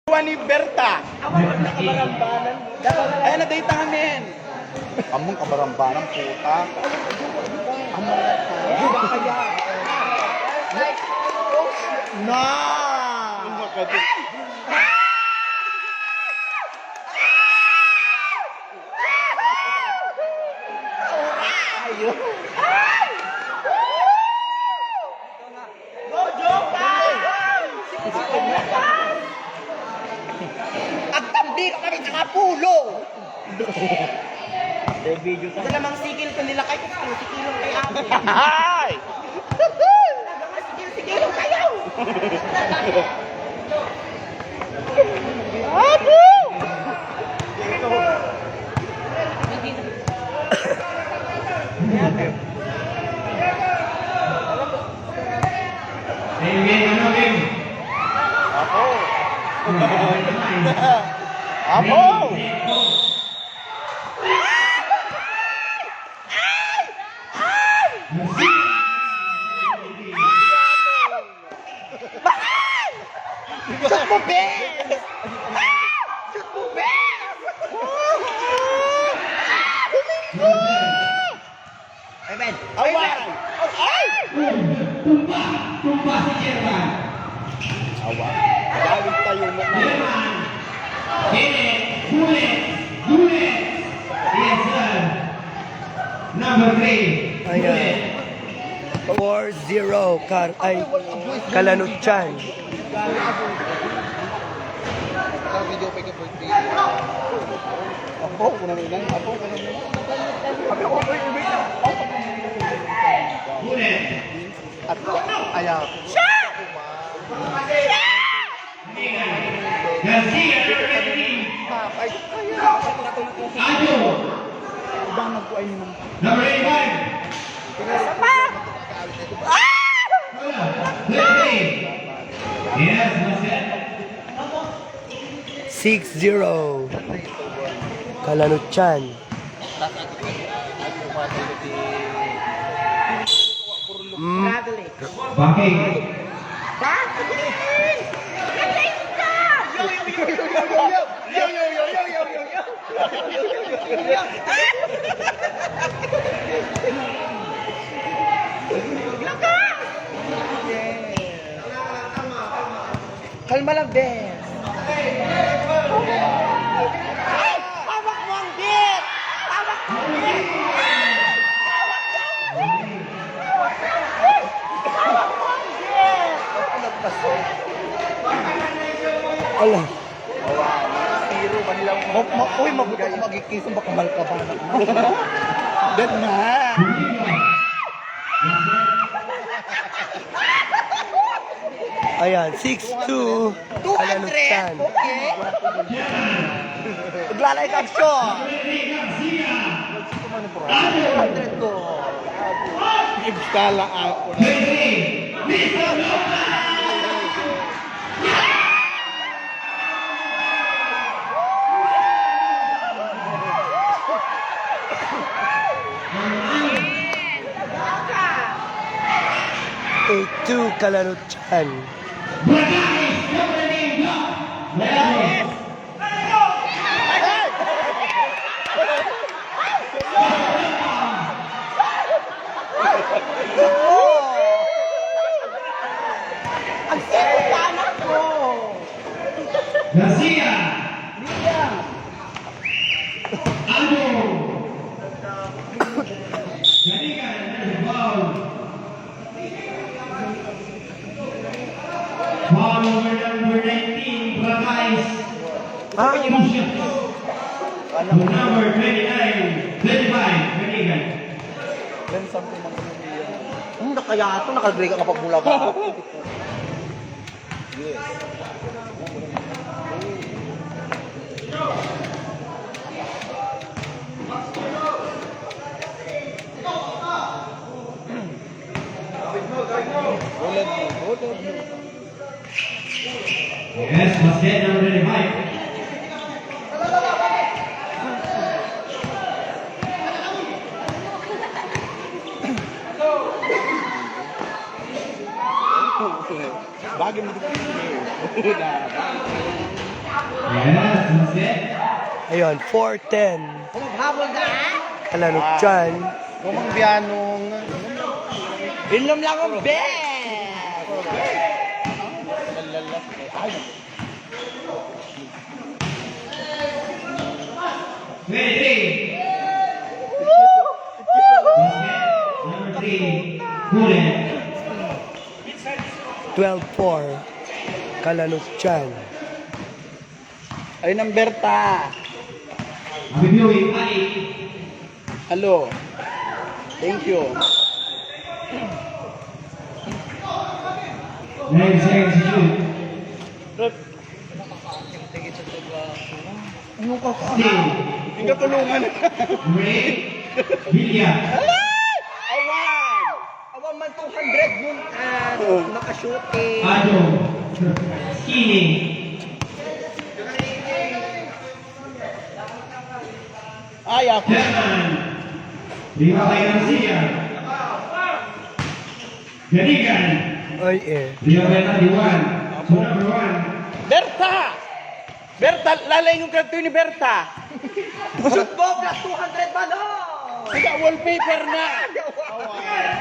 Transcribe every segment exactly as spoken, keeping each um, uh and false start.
Juan ni Berta. Awan ang nakabarambanan. Ay, na-date kami. Among kabarambanan, puta. Among na. Ang makati. Ayo. Agtambi ka kami sa kapulo! May video ka. Ito namang sikil ko nila kay kung sikilong kay ate. Ay! Talagang sikil-sikilong kayo! Apo! Amen, ano, amen? Apo! Apo! Mahal! Shoot mo, bes! Ah! Shoot mo, bes! Ah! Amen! Awan! Ay! Tumba! Tumba si German! Awan! Gawin tayo mo. German! Bullet! Bullet! Yes, sir! Number three. Ayan. Four zero, Kar-, ay, Kalanutsan. Video pa yung birthday. Apo, kuna mo lang. Apo, kuna mo lang. Apo, kuna mo lang. At, ayaw. Garcia, number eighteen. Ajo. Number eighty-five. Wala. Referee. Yes, basket. Six zero. Kalanutsan. Mm. Traveling. Bakit? Bakit? Patay ka! Lakas! Kalma lang, bes. Ay! Hawak mo ang bit! Hawak mo ang bit! Hawak mo ang bit! Hawak mo ang bit! Hawak mo ang bit! Ala. Zero, manila mo. Ma-, ma-, uy, mabuti ka magikisong, baka malkabanak mo. Dad na. Ayan, six two. Two hundred? Kalanutsan. Okay. Naglalay ka, action. Two hundred ko. Ibsala ako. Eight two, Kalanutsan. Ang sipit na anak ko! Garcia! Liam! Ano? Ganikan, there's a foul. Foul over number nineteen, Brakais. Ah, push-up. Ano? Number twenty-nine, twenty-five, Ganikan. Then something ang pamilya. Ano kaya ito? Nakagrika ka pa bulaga. Yes. Bulad mo, bulad mo. Yes, basket number twenty-five. Bagay mo dito. Wala, bagay. Ayun, four ten. Kalanukyan. Kumang bianong. Inom lang ang best. Twenty-three. Number three, Kulen. Twelve four. Kalanukyan. Ay, number ta. Abi Biyoy, Mali. Hello. Thank you. Next, next, shoot. Rep. Ano ka pa? Steel. Ang katulungan. Ray. Bilya. Awan! Awan man two hundred nun, ah, makashooting. Ado. Skinny. Ay, ako. Chairman. Di ba kayo ng siya? Ganigan. Ay, eh. Di ba kayo ng Diwan? Number one. Berta! Berta, lalaingon ka to ni Berta. Shoot mo, plus two hundred man, oh! Sika wallpaper na.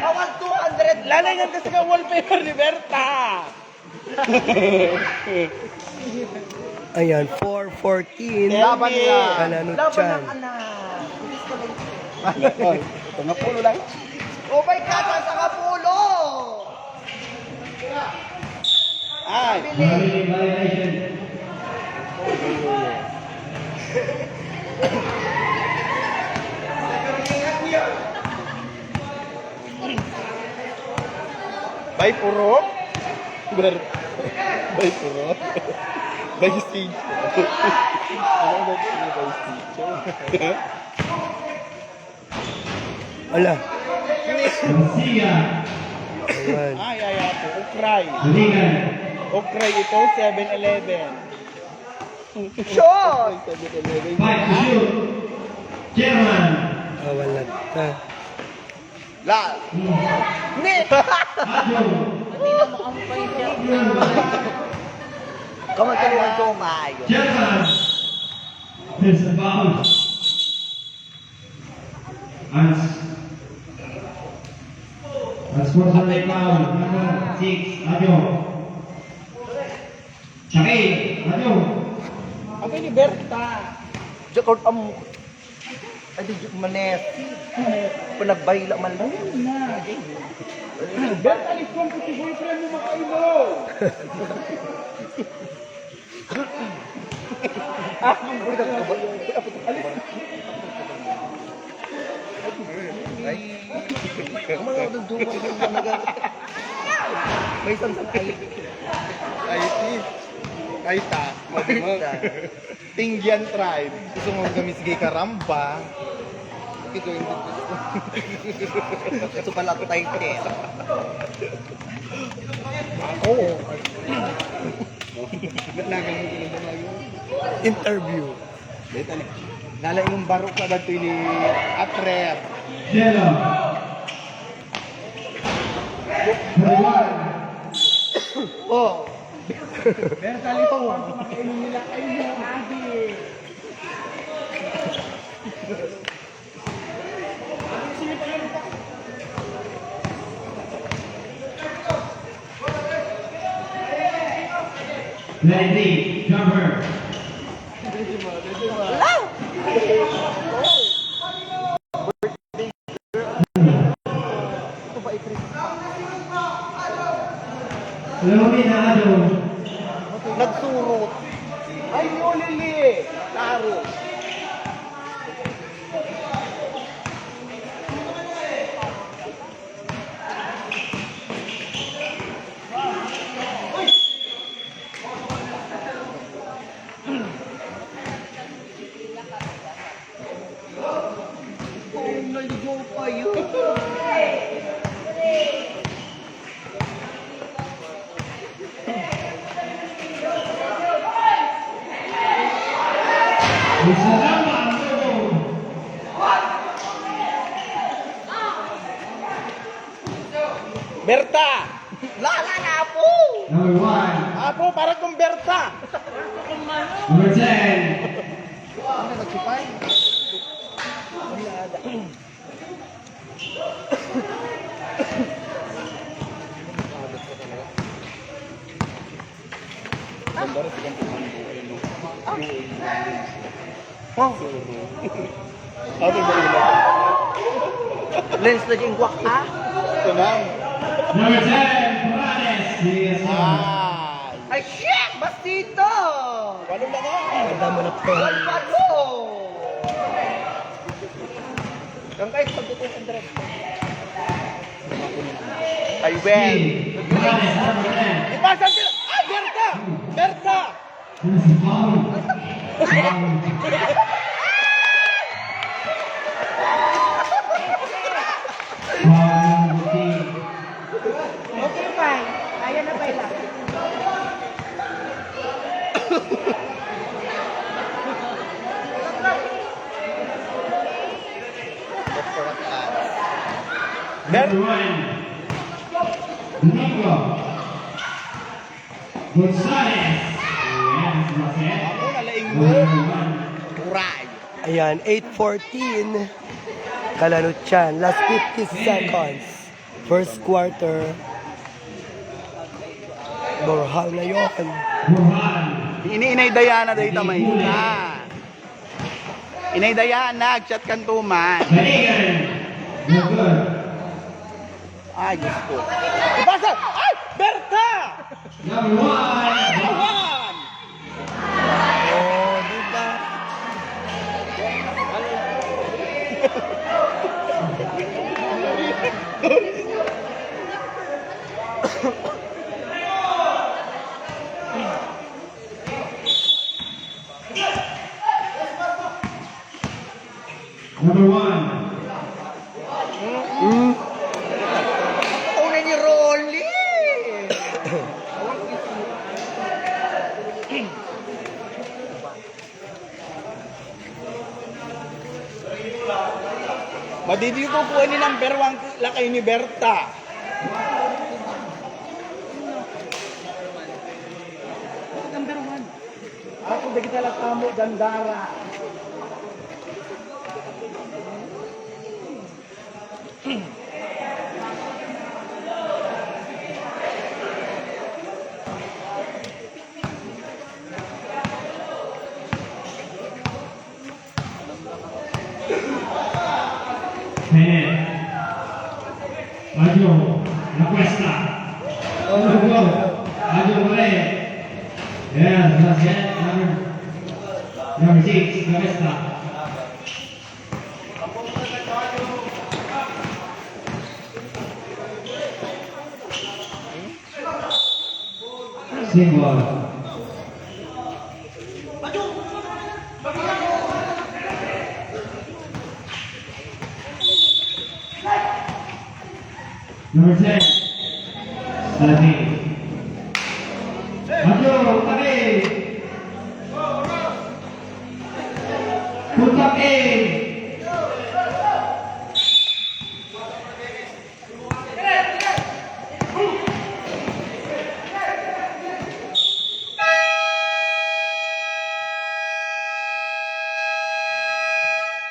Awan two hundred. Lalaingon ka sika wallpaper ni Berta. Ayan, four fourteen. Laban na. Kalanukyan. Laban na, anak. Ito nga pulo lang. Oh my God, ang sanga pulo! Ay! Violation. Bay purok? Ber-, bay purok? Bay stage. Ano ba ito? Bay stage. Ala. Ayan. Ay, ay, apo. Ukray. Galingan. Ukray ito, seven eleven. Shoot! Five to shoot. Chairman. Ah, wala. Ah. La. Ni. Adyo. Kamatulungan ko kayo. Chairman. There's a foul. Ans. Ans for the foul. Number six, Adyo. Sakit, Adyo. Abi ni Berta. Jacob, am-, ay, di, Jacob Manes. Panagbayla man lang. Ayun na. Berta, alis ko ang puti boyfriend mo, makainom. Ah, ang gulat ko ba? Ay, ang mga dugdungan ko na naga-, may isang sa ay. Ay, ti. Ay, ta. Ay, ta. Tinggian tribe. Gusto mo kami sige karamba. Ito yung gusto ko. Ito pala ang title. Oo. Interview. Dahil ano, nalaing ng barok ka dito ni Atrep. Yellow. Oh. Pero talito, ang makainom nila, ay, yung agi. Ready, jumper. Lumi na ado. Nagsurot. Ay, ulili. Klaro. Oh, naligaw pa yun. Berta! Lala na, Apo! Number one. Apo, para kong Berta! Number ten. Oh. Lens lagi ang guwak, ah. Ito na. Number ten, Morales. Yes, sir. Ay. Ay, shit! Bastito! Walo na nga. Ay, damo na po. Ay, walo! Kang kahit pagdating sa dress. Ay, well. Morales, number ten. Ipasa sila. Ay, Berta! Berta! Okay, fine. Ayan na, fine lang. Number one, Domingo. Gonzales. Ayan, si Marcel. Ako na laing mo. Uray. Ayan, eight fourteen. Kalanutyan, last fifty seconds. First quarter. Borhal na yon. Borhal. Ini Inay Diana, dayta may isa. Inay Diana, nag-chat kan tuman. Balikan. Good. Ay, Diyos ko. Ipasa! Ay! Berta! Number one! Number one! Oh, di ba? Number one. Hmm? Una ni Rolly. Madidiyo ko po ni number one lakay ni Berta. Number one. Ako, dagiti lattamo, dandara. Ayo, la cuesta. Ayo, pare. Yeah, that's it. Number, number six, la cuesta. Single. Number ten. Seventeen. Ayo, tabi. Punta in.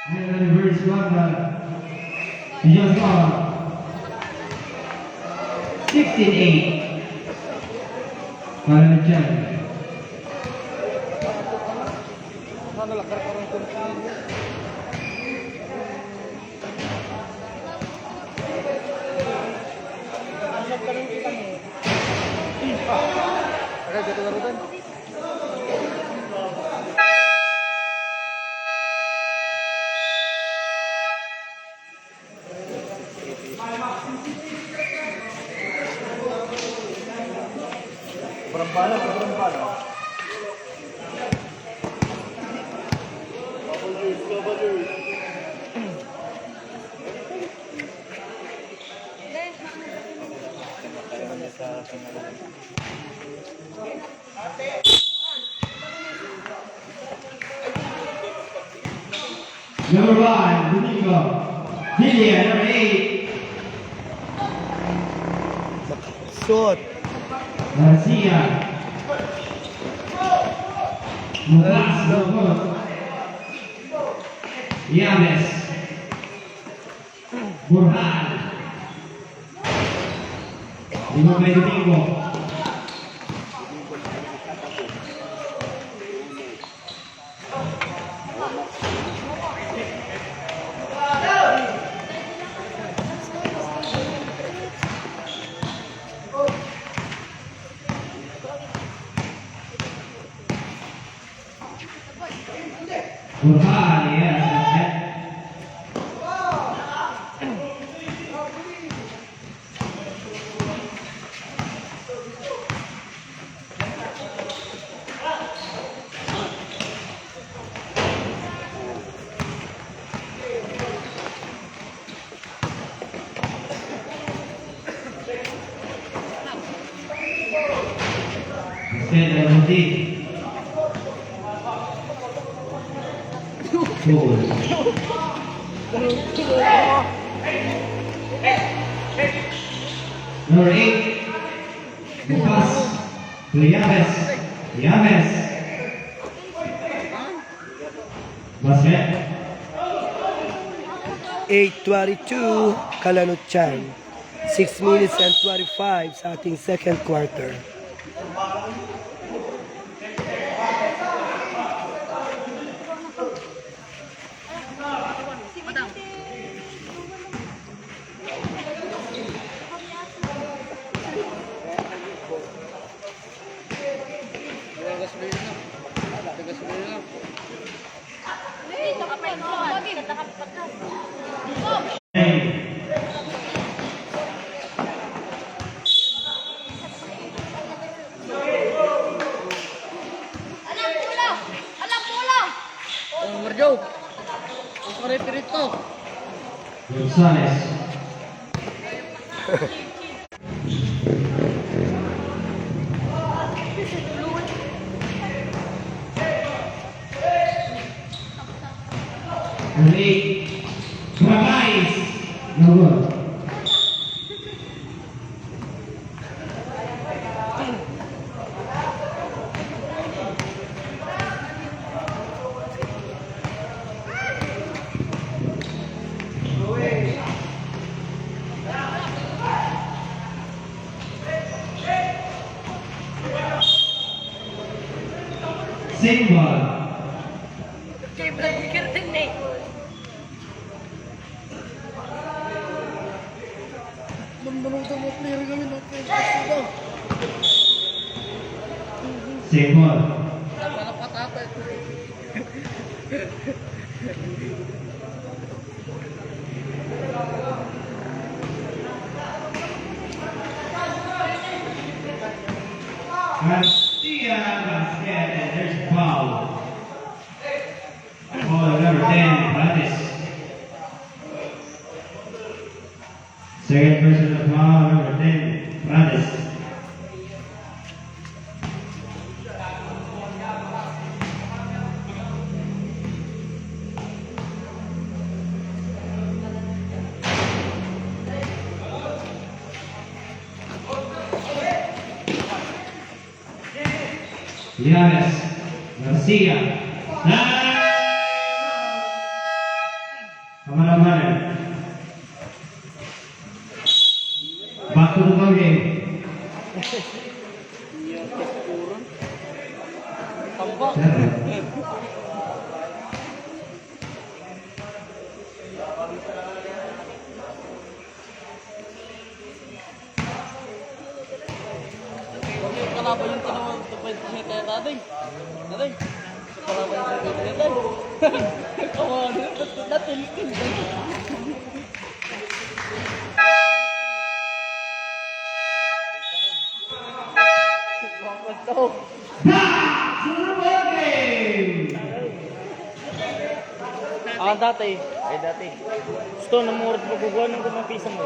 And the reverse one, uh, just, uh, sixteen eight. Para ni Chan. Sobrang bala, sobrang bala. Number one, Domingo. Lilia, number eight. Makasot. Garcia. Mupas, lubot. Yames. Burhan. Lima kay Domingo. Burhan, yes, that's it. Instead of routine. Goal. Number eight. Bukas. To Yames. Yames. Basket. Eight twenty-two, Kalanutian. Six minutes and twenty-five sa ating second quarter. Oh, Marjo. Ang pare pirito. Gonzales. Uli. Brabais. Number. Single. Kay Brad Curtin eh. Nung nanuto mo, player kami, no? Player kami, no? Single. Malapatapit. Garcia, basket, and there's foul. Foul number ten, Francis. Second personal foul, number ten, Francis. Yames. Garcia. Ah! Kamalaman. Back to the ball game. Tamba. Seven. Huwag yung kalaban yung tinawag, two point three tayo, daddy. Daddy, kalaban yung two point three tayo. Kawan, natin. Bakit to? Ah, dati. Ay, dati. Gusto na mo rin pagkukuha ng kumang pisang mo.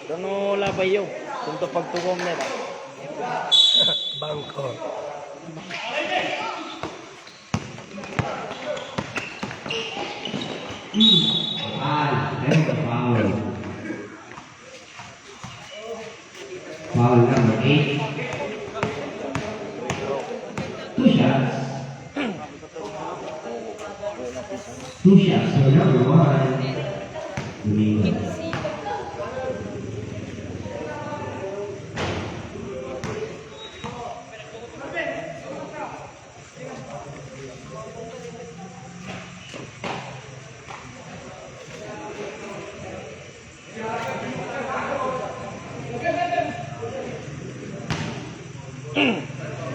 Dano labay yo. Punto pagtukom nila. Bangko. Hmm. Ay, there's the foul. Foul number eight. Two shots. Two shots for number one. Domingo.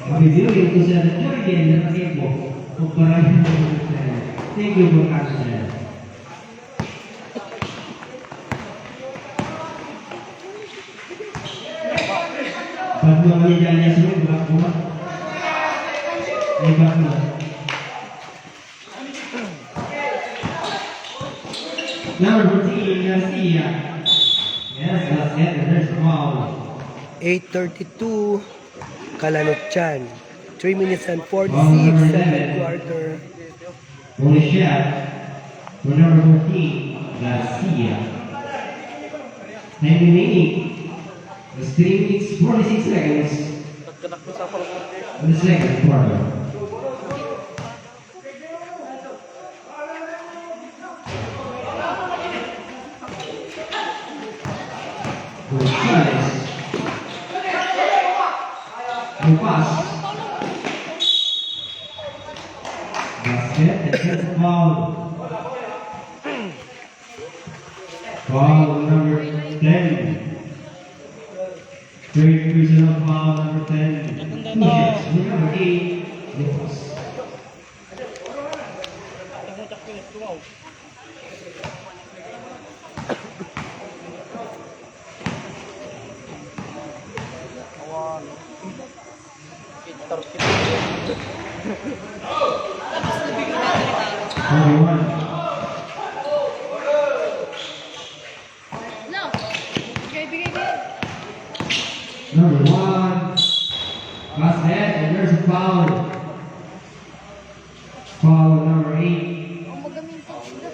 I'll be viewing to Sir Jurgen Rebo of Barangay Thank you for coming, sir. Pag mga medalya sa mga buwan, may bago. Number fourteen, Garcia. Yes, that's it. And there's a foul. Eight thirty-two, Kalanutian. Three minutes and forty-six, second quarter. Bonus shot for number fourteen, Garcia. Time remaining is three minutes, forty-six seconds. In the second quarter. Gonzalez. Bukas. Basket, and that's a foul. Foul number ten. Third personal foul number ten. Two shots for number eight, Bukas. Number one. No. Bigay, bigay, bigay. Number one. Pass ahead, and there's a foul. Foul number eight. Ang magaminsan sila.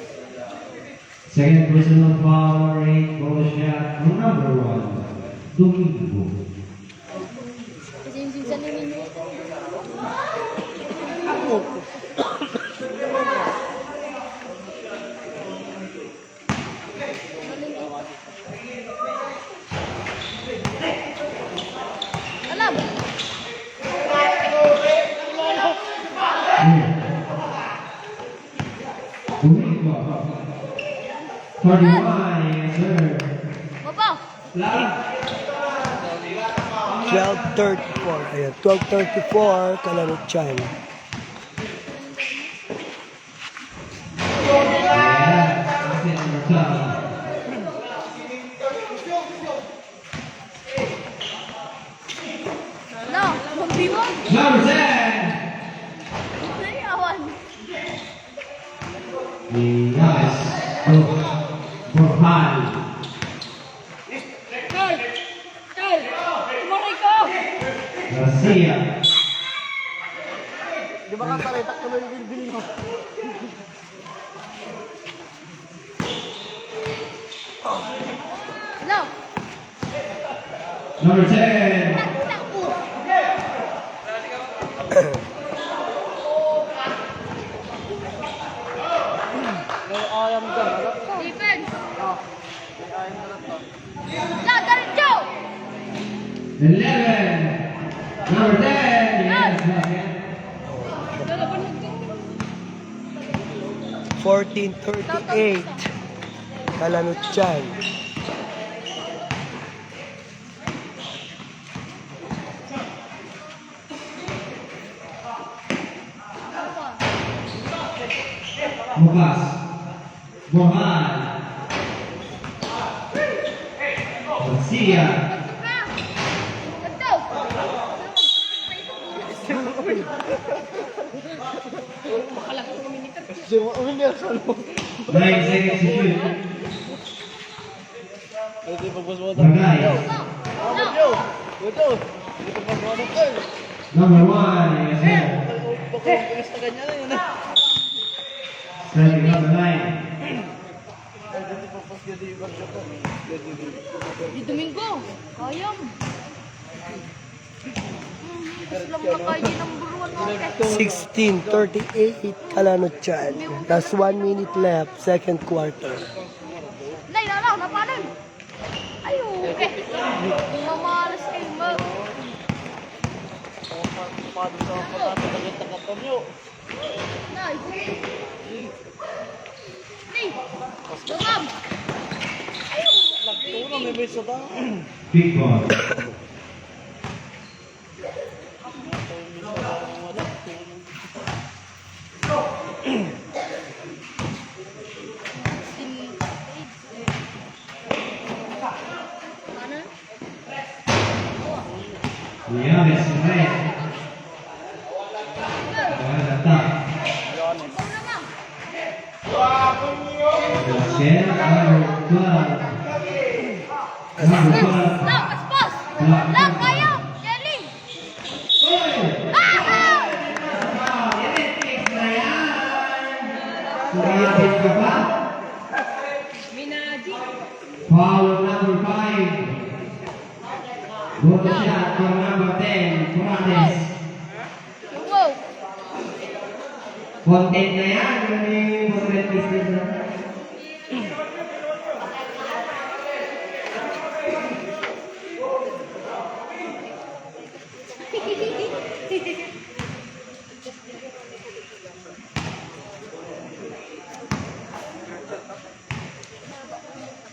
Second personal foul, number eight, bonus shot from number one, Domingo. Kasi yung sinsan ni Nino. Alam. Baba. Twelve thirty-four. Ayan, twelve thirty-four, Kalanutian. No, magbiwang. Number ten. Ay, awan. Nice. Oh, Borjan. Kal! Kal! Tumaray ka! Garcia. Di ba ka pare, takto na yung bilbil mo? Hello. Number ten. May ayam dyan, ano? Defense. Ah, may ayam na lang to. Go, diretso! Eleven. Number ten. Yes, basket. Fourteen thirty-eight. Kalanutian. Bukas. Borjan. Garcia. Nine seconds to shoot. Ay, di, pagbubuhat. Bagay. Ito. Ito. Di, pagbubuhat, eh. Number one, yes, sir. Baka yung bilis na ganyan, eh, ano? Starting number nine. Ay, dito, pagpas ka, di, pagpas ka. Di, di, di. Di Domingo. Kayam. Gusto lang na kaya number one. Sixteen thirty-eight, Calano Chan. Last one minute left, second quarter. Nay, lalaw, napanan. Ay, okay. Mamalas kayo, ma. Nay. Nay. Dumam. Big ball. Ano? Kuya, best friend. Wala ta. Shell, number twelve. Number twelve. Lang, paspas! Lang, kaya! Jelly! Ah! Creative ka pa? Minaji. Foul number five. Good shot for number ten, Morales. Wow. Content na yan, yung, yung Boss Red Mister na.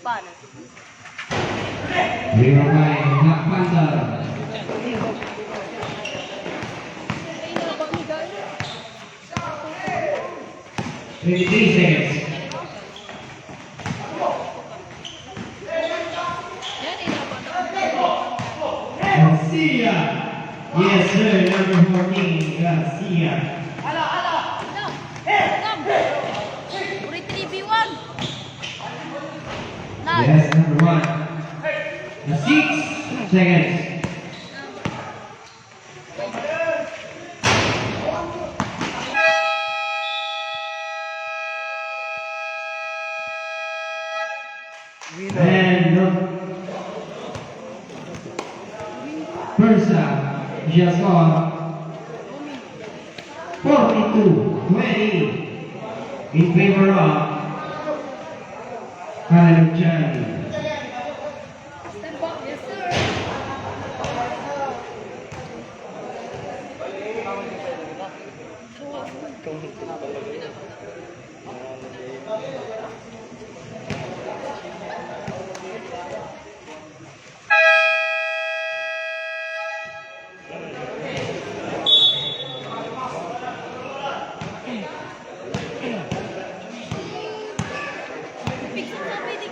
Paano? Rebound by Black Panther. Twenty-three seconds. Garcia. Yes, sir. Number fourteen, Garcia. Uri three v one. Nice. Yes, number one. The six seconds. And, uh, first, uh, just score forty-two twenty in favor of Calano Chan.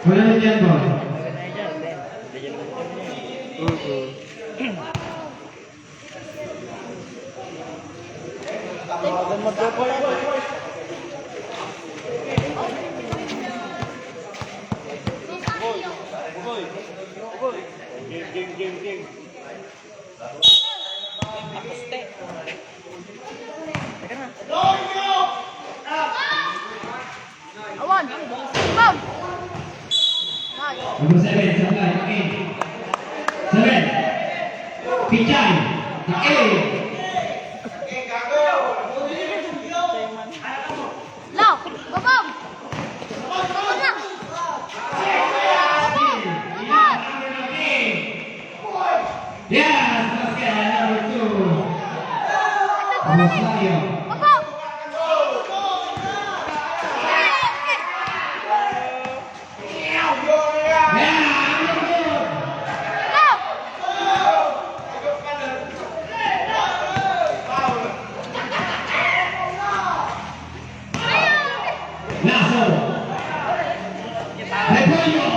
Wala na dyan, boy. Mm-mm. Game, game, game, game. Aposte. Teka na. Awan. Bang. Nice. Number seven, supply. Okay. Seven. Pichay. Okay. Lo, babam! Babam! Babam! Babam! Yes, basket number two. Rosario. Babam! Lasso. Repollo.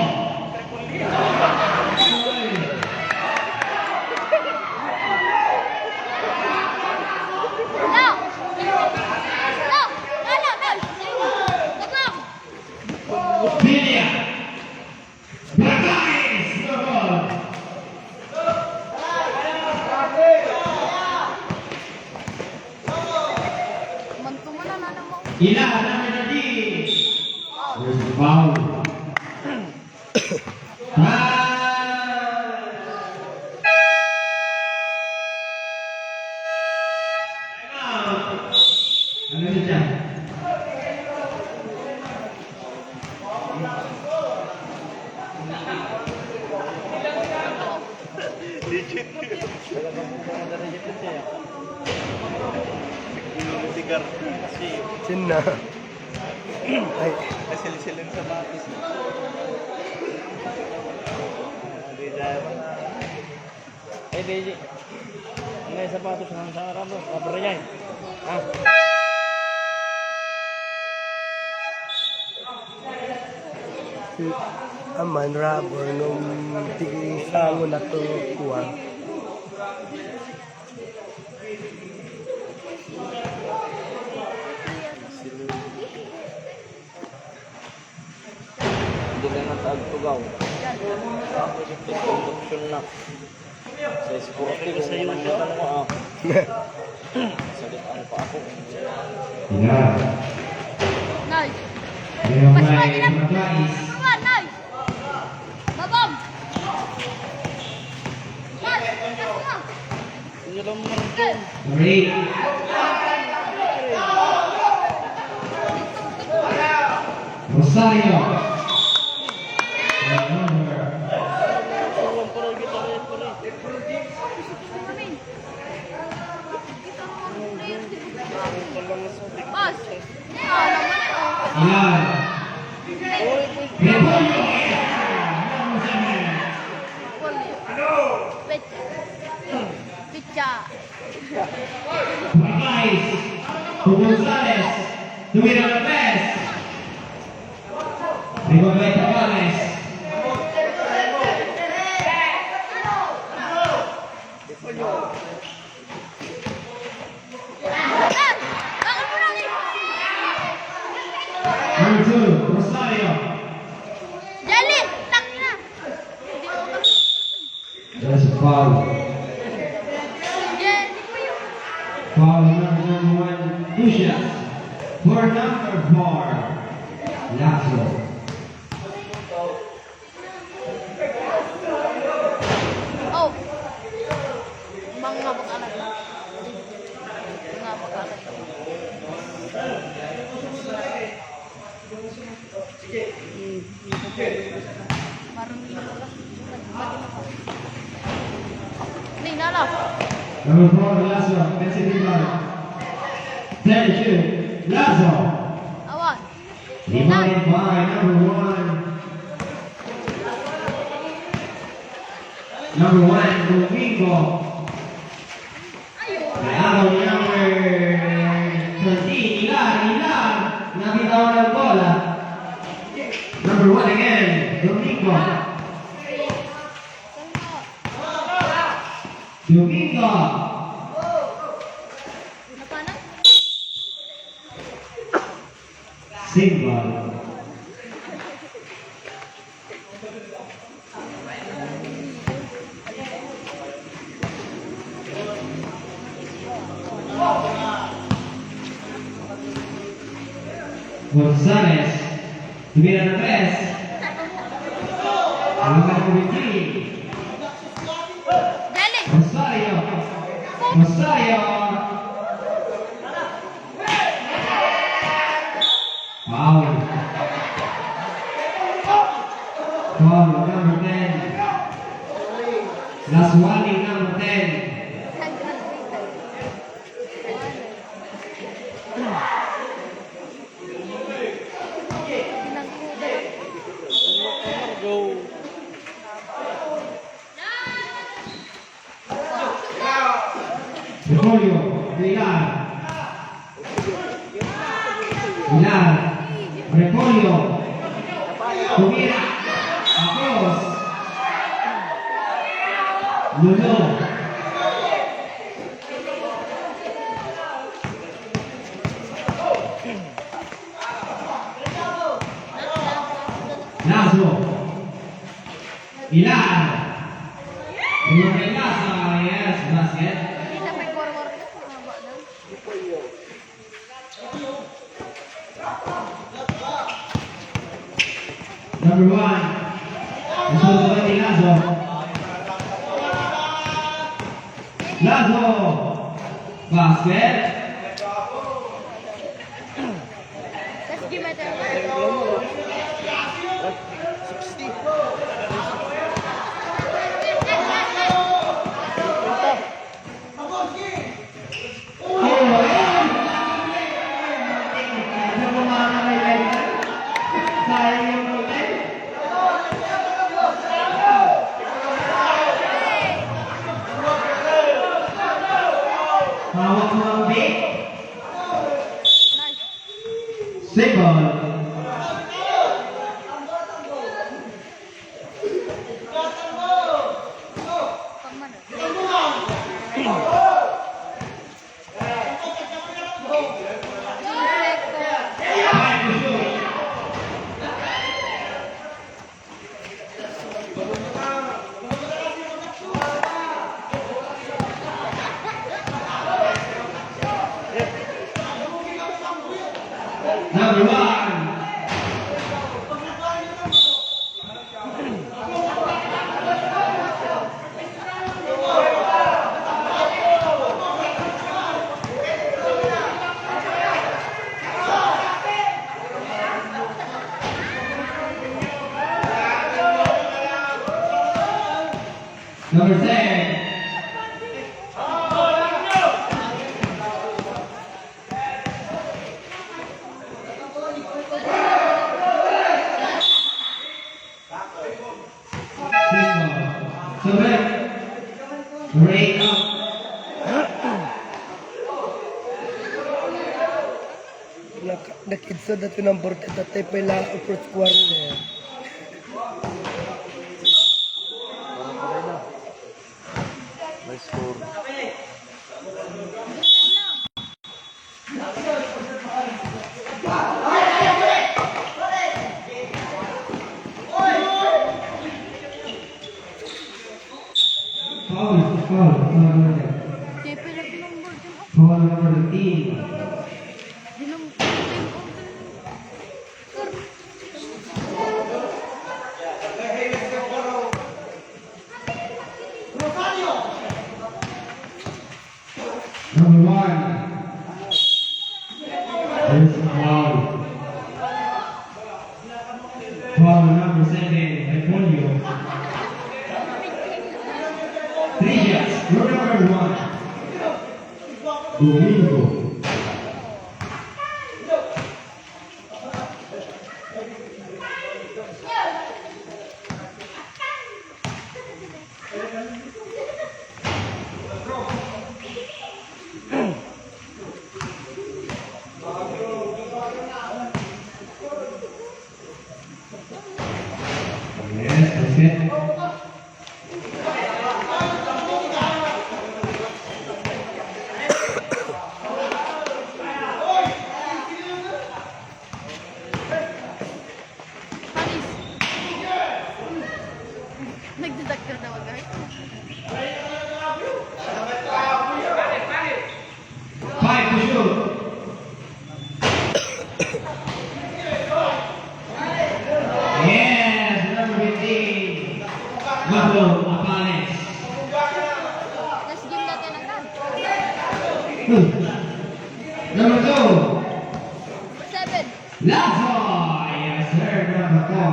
Bilya. Brakais, no goal. Ila, number thirteen. There's a foul. Time. Ano siya? Legit. Sigar. Sino? Ay. Nasilsilan sa batis. Ay, Daisy. Ang sapatos ng sa Arabo, kaparehay. Ha? Aman, rubber, nung tigisango na to, kuwan. Hindi ka na taagtugaw. Induction na. Sa sporty, kung ano yung tanong ko, ah. Sakit ang pa ako. Yan. Nice. Ayan, may pagkais. Number one, nice. Babam. Nice. Pass na. Three. Rosario. Pass. Ah, naman, oh. Ayan. Repolyo. Repolyo. Pizza. Pizza. Pagkais, to Gonzales, to Miralpes. Rebound by Pagkais. Number two, Rosario. Jelly, tangina. That's a foul. Foul number one, two shots. For number four, Lazo. Oh. Mga bakalan na. Mga bakalan na. Ni, nala. Number four, Lazo. Pensi di ba? Thank you. Lazo. Awan. Rebound by number one. Number one, Domingo. Kaya ang number thirteen, Ilar, Ilar. Nabitawan ang bola. Number one again, Domingo. Domingo. Single. Gonzales. Tumira na tres. Ang mga committee. Dali. Rosario. Rosario. Foul. Foul, number ten. Last warning, number ten. Go. Repolyo, Pilar. Pilar. Repolyo. Tumira. Apeos. Lolo. Lazo. Pilar. Pilar kay Lazo. Yes, basket. Hindi na may korkor. Haba na. Number one. Ito na ni Lazo. Lazo. Basket. Second. Number one. Number ten. Correct. Break up. Nak-, nakidsad dati number ten, tatay pa ila ang first quarter. Nice score. Foul, foul, foul number. Foul number thirteen. Number one. There's a foul. Foul number seven, Repolio. Three shots, rule number one. Domingo. Yes, basket. Paris. Nagdadakkel na mag-art. Five to shoot. Yes, number fifteen. Marlo Apales. Last game natin ang kan. Hmm. Number two. Number seven. Lazo! Yes, sir. Number four.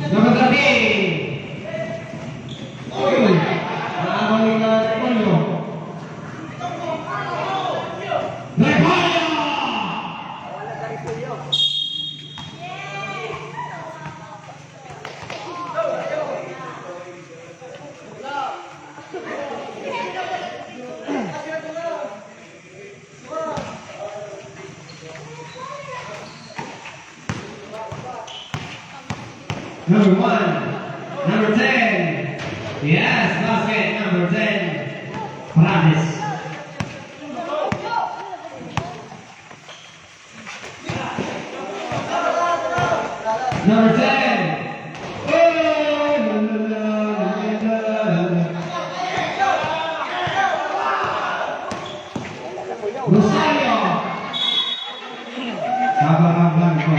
Number thirteen. Uy! Naabaw ni Carlos Pollo. Repollo! Number one, number ten. Yes, basket number ten. Paredes. Number ten. Rosario. Sabang-abang ko.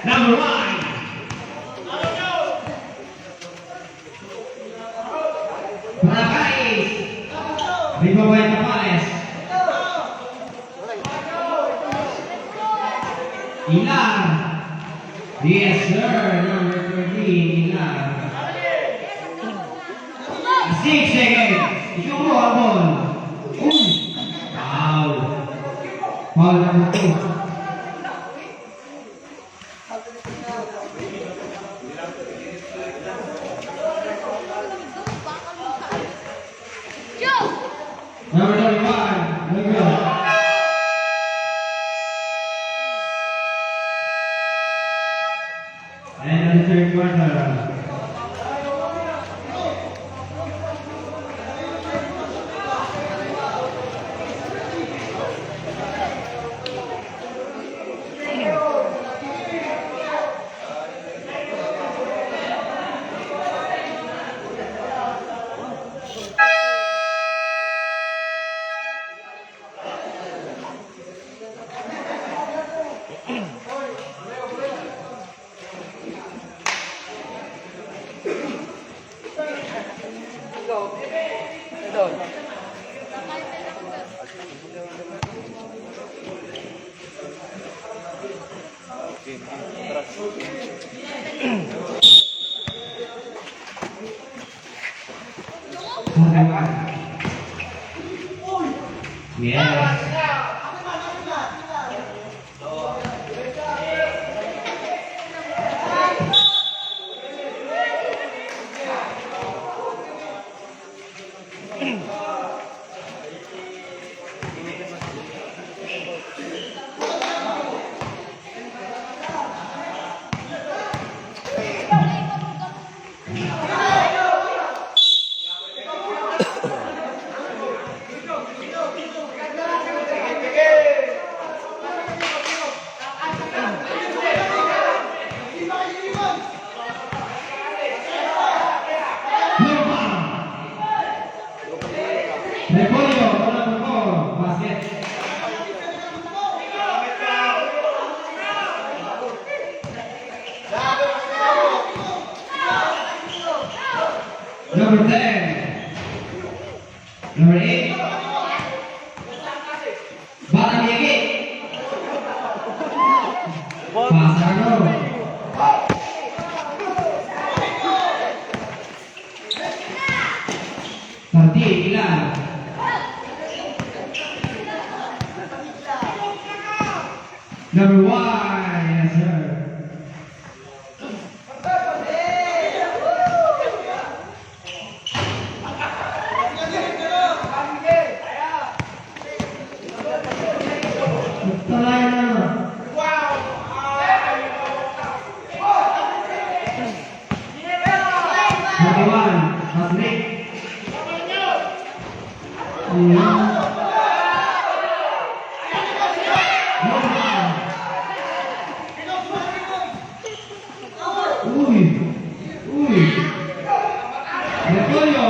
Number one. Paredes. Rebound by Ilar. Yes, sir. Number thirteen, Ilar. Six seconds. Isuko ang ball. Uy. Foul. Foul number two. Number thirty-five, Miguel. And the third quarter. Yes. Repolyo, number four, basket. Number ten. Number eight. Batang Yagi. Pasar no. Parti, ilan? Number one, yes, sir. Nagtalay na. Thirty-one, Hasrik. Ayan. Uy! Uy! Repolyo,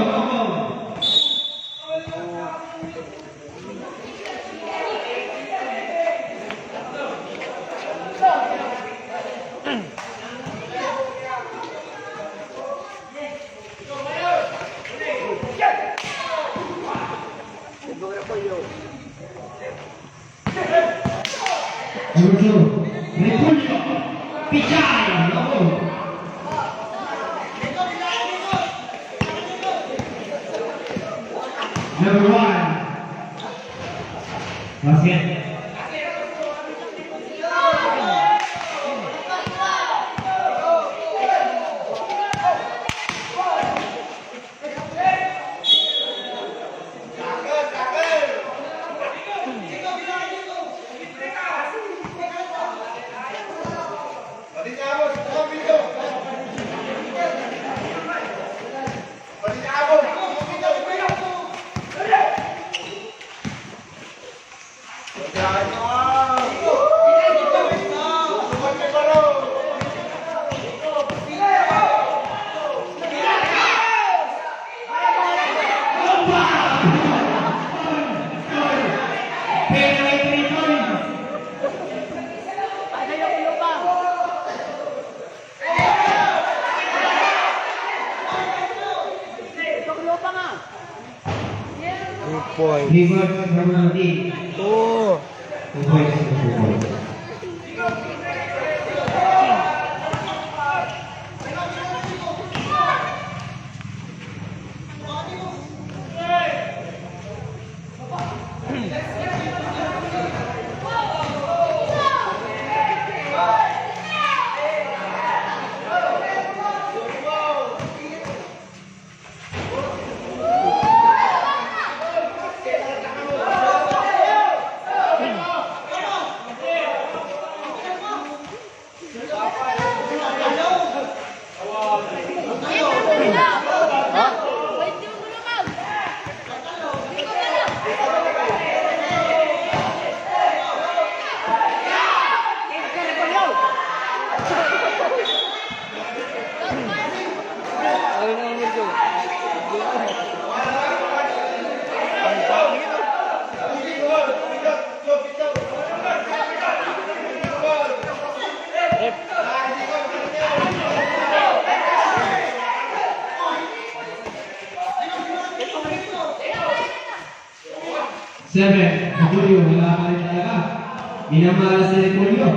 Repolyo! Number two, Repolyo. Pichay. Number one. Basket. Two point. Rebound from Aldi. Two. Two points, two points. Seven, Julio, wala pa rin talaga. Minamala si Julio.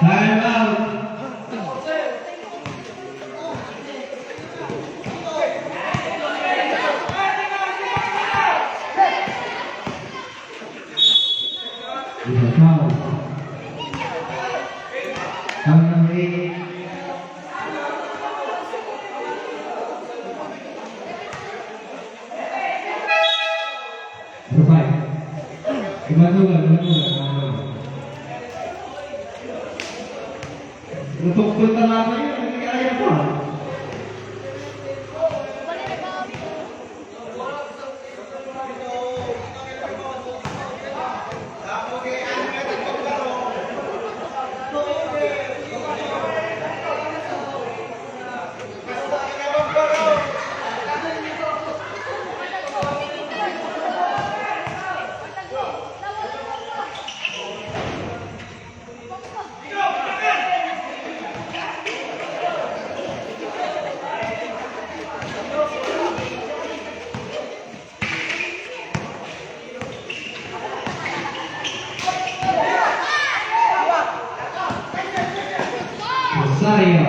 Time out. Foul. Foul number eight. Number five. Ibadugan, ibadugan. Natukbol talaga yun. Hindi kaya pa. Rosario.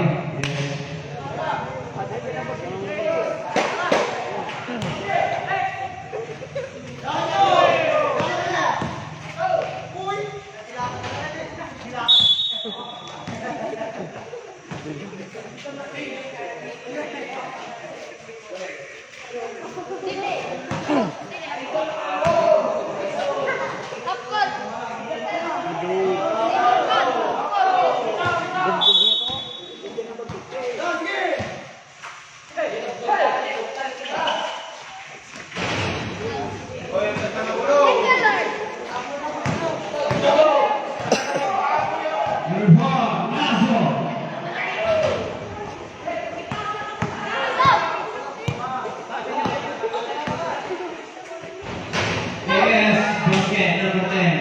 Yes, basket number ten.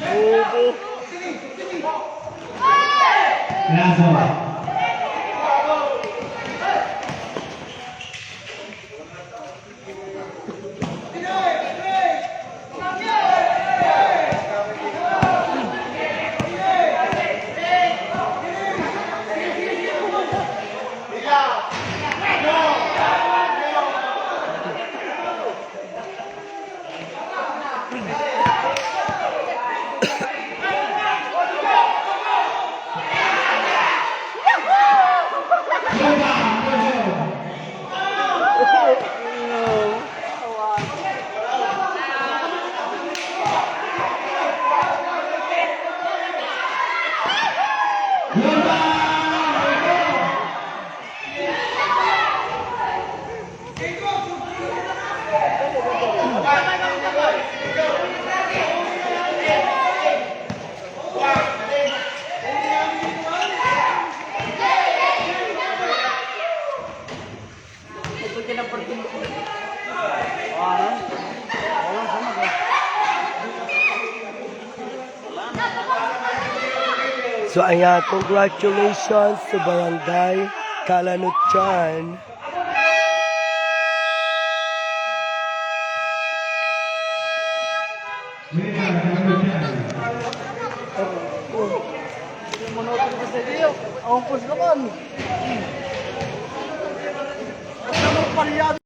Bobo. Asawa. So, ayan, congratulations sa Barangay Kalanutyan.